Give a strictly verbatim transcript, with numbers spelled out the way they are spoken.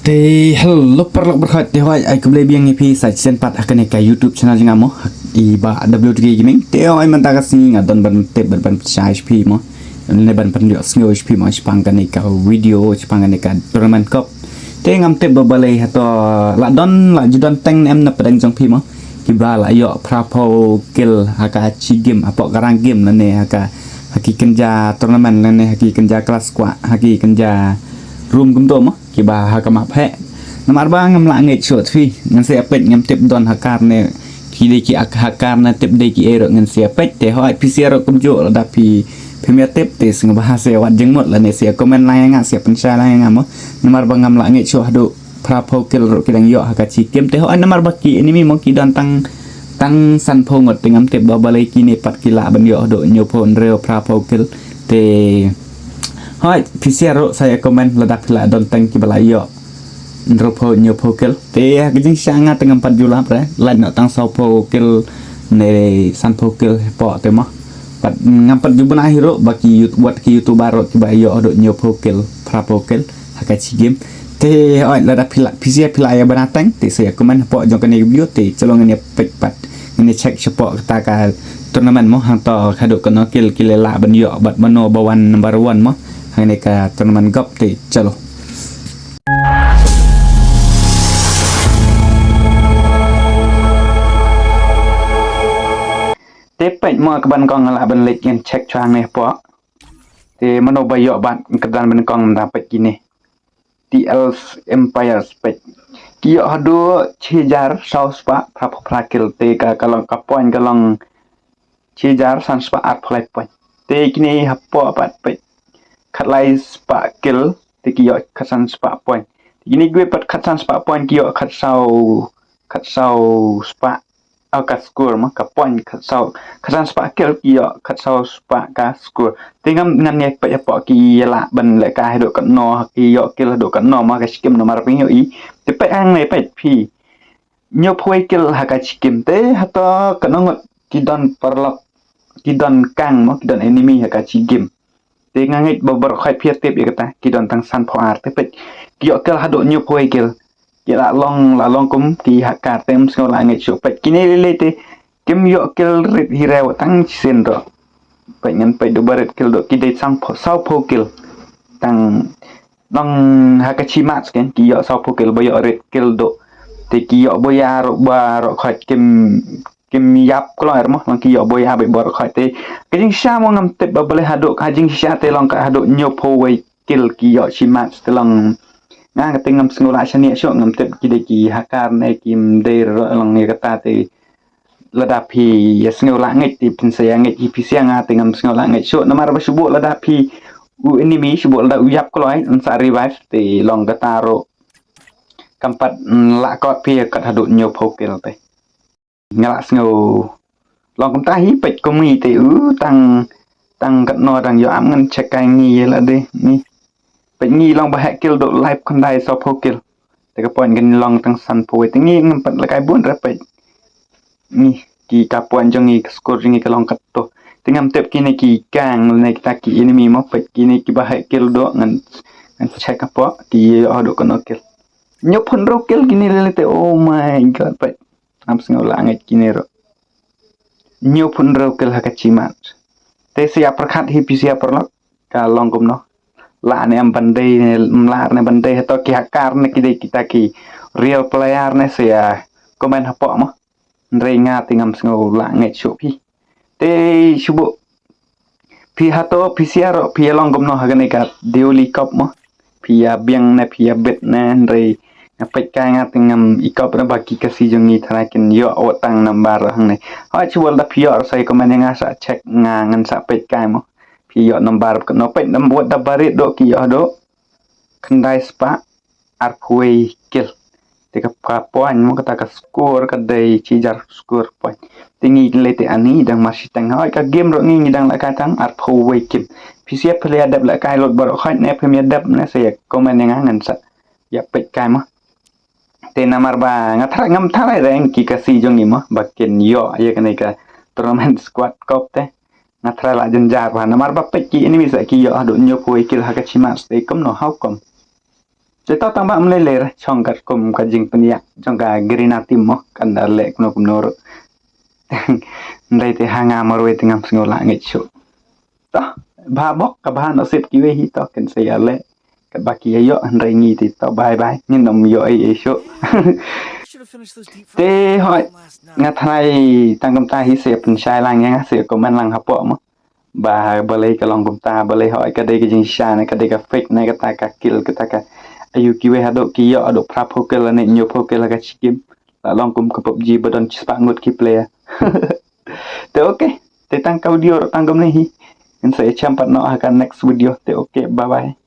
Te hello paralok baroh, te hoi ai khublei biang ïa phi sa shisien pat ha kane ka YouTube channel jong nga mo, i Bah W T K Gaming. Te hoi mynta ka sngi nga don ban tip bad ban pynshai sha phi mo, ne ban pynïoh sngew sha phi mo shaphang kane ka video, shaphang kane ka tournament cup. Te ngam tip ba balei hato la don, la ju don teng ne em na pdeng jong phi mo, kiba la ïoh phra phew kill ha ka chi game, hapoh ka rank game lane ha ka, ha ki kynja tournament lane ha ki kynja clash squad, ha ki kynja room kumto mo, kiba ha ka map heh. Namar ba ngam lah ngeit shuh phi, ngan sa ïa peit, ngam tip don hacker ne ki dei ki ak-, hacker ne tip dei ki ei ruh, ngan sa ïa peit. Te hoi phi sha ruh kumjuh, lada phi, phim ïa tip te sngewbha sa ïa wad jingmut lane sa ïa comment lang ïa nga, sa ïa pynshai lang ïa nga mo. Namar ba ngam lah ngeit shuh haduh phra phew kill ruh ki dang ïoh ha ka chi game. Te hoi namar ba ki enemy mo ki don tang, tang san phew ngut, te ngam tip ba balei kine pat ki lah ban ïoh haduh hynñiew phew, hynriew, phra phew kill. Te hoi phi sha ruh sa ïa comment lada phi lah don teng kiba la ïoh hynriew phew, hynñiew phew kill. Te ha ka jingshisha nga te ngam pat ju lap re, lait noh tang saw phew kill ne san phew kill hapoh te mo. Pat ngam pat ju bna hi ruh ba ki yout-, wat ki YouTuber ruh kiba ïoh haduh hynñiew phew kill, phra phew kill ha ka chi game. Te hoi lada phi lah, phi sha phi lah ïa bna teng te sa ïa comment hapoh jong kane ka video. Te chalo ngin ïa peit pat, ngin ïa check shapoh kata ka tournament mo, hangto haduh katno kill ki la lah ban ïoh bad mano ba wan number one mo ha kane ka tournament cup. Te chalo. Te peit mo, ka ban kong nga lah ban leit, ngin check shuwa hangne hapoh. Te mano ba ïoh bad kyrdan ban kong mynta, peit kine. T L's Empires, peit. Ki ïoh haduh shi hajar saw spah phra phew phra kill, te ka, ka long ka point ka long shi hajar san spah ar phew lai point. Te kine hapoh pat peit, khatlai spah kill, te ki ïoh khatsan spah point. Te kine kiwei pat khatsan spah point ki ïoh khatsaw, khatsaw spah, oh, ka score mo, ka point khatsaw, khatsan spah kill ki ïoh khatsaw spah ka score. Te ngam, ngan ïa peit hapoh ki ïa lah ban lehkai haduh katno, ki ïoh kill haduh katno mo ha ka chi game namar phi ïohi. Te peit hangne, peit phi. Hynñiew phew kill ha ka chi game. Te hato katno ngut ki don paralok, ki don kang mo, ki don enemy ha ka chi game. Te nga ngeit ba baroh khoit phi ïa tip ïa kata, ki don tang san phew ar. Te peit, ki ïoh kill haduh hynñiew phew kill. Ki la long, la long kum ki hacker, te ngam sngew lah ngeit shuh. Peit kine lei lei te kim ïoh kill rit hi re wat tang shisien ruh. Peit ngan peit duh ba rit kill duh, ki dei saw phew, saw phew kill. Tang dang ha ka chi match kan ki ïoh saw phew kill, ba ïoh rit kill duh. Te ki ïoh bha ïa ruh, baroh khoit kim, kim ïap kloi mo, long ki ïoh bha ïa bad baroh khoit. Te ka jingshisha mo ngam tip ba balei haduh, ka jingshisha te long ka haduh hynñiew phew wei kill ki ïoh shi match, te long nga, nga te ngam sngew lah shaniah shuh, ngam tip ki dei ki hacker ne kim dei ruh, long ïa kata. Te lada phi ïa sngew lah ngeit te phin sa ïa ngeit hi phi sha, nga te ngam sngew lah ngeit shuh namar ba shu buh lada phi, u enemy shu buh lada u ïap kloi un sa revive, te long kata ruh kam pat, mm, lah kot phi kat haduh hynñiew phew kill te. Nga lah sngew long kumta hi. Peit kum ngi te u tang, tang katno dang ïoh am, ngan check kai ngi ïa lade ngi. Peit ngi long ba heh kill duh lai phew khyndai saw phew kill. Te ka point kan long tang san phew wei, te ngi ngam pat lehkai bun re. Peit ngi, ki, ka point jong ngi, ka score jong ngi ka long katto. Te ngam tip kine ki kang ne kita ki enemy mo, peit kine kiba heh kill duh, ngan, ngan check hapoh ki ïoh haduh katno kill. Hynñiew phew hynriew kill kine lei lei te, oh my god, peit. Ngam sngew lah ngeit kine ruh. Hynñiew phew hynriew kill ha ka chi match. Te sa ïa pyrkhat hi phi sha paralok, ka long kumno. Lah ne em ban dei, ne em lah ne ban dei, hato ki hacker ne ki dei kita ki real player ne, sa ïa comment hapoh mo. Hynrei nga te ngam sngew lah ngeit shuh phi. Te shu buh phi hato phi sha ruh phi ïa long kumno ha kane ka Deoli Cup mo. Phi ïa biang ne phi ïa bit ne, hynrei nga peit kai nga te ngam i kop re ba ki Khasi jong ngi tharai kin ïoh wat tang number hangne. Hoi shu buh lada phi ïoh ruh sa ïa comment ïa nga, sa check nga, ngan sa peit kai mo. Phi ïoh number katno, peit number wat da barit duh ki ïoh duh khyndai spah ar phew wei kill. Te ka, ka point mo, kata ka score ka dei shi hajar score point. Te ngi lei te ani dang mar shiteng. Hoi ka game ruh ngi, ngi dang lehkai tang ar phew wei kill. Phi sha phi la ïa dep lehkai lut baroh khoit ne phim ïa dep ne, sa ïa comment ïa nga, ngan sa ïa peit kai mo. Te namar ba nga tharai, ngam tharai re ki Khasi jong ngi mo ba kin ïoh ïa kane ka tournament squad cup te. Nga tharai lah jynjar bha namar ba peit ki enemy sa ki ïoh haduh hynñiew phew wei kill ha ka chi match te kumno, how come? Te to tang ba mlei ler chong kat kum ka jingpynïaid jong ka Garena team mo, kan da leh kumno kumno ruh. Ndai te ha nga marwei te ngam sngew lah ngeit shuh. To, bha bok, ka bha nasib kiwei hi to, kin sa ïa leh. Kat ba ki ïa ïoh, hynrei ngi te to, bye bye. Ngin ym ïoh ei ei shuh. Te hoi, nga tharai tang kumta hi, sa ïa pynshai lang ïa nga, sa ïa comment lang hapoh mo. Ba balei ka long kumta, balei hoi ka dei ka jingshisha ne ka dei ka fake ne kata ka kill kata ka. Aïu kiwei haduh ki ïoh haduh phra phew kill ne hynñiew phew kill ha ka shi game. La long kum ka PUBG ba don shispah ngut ki player. Te okay, te tang ka video ruh tang kumne hi. Ngin sa ïa shem pat noh ha ka next video. Te okay, bye bye.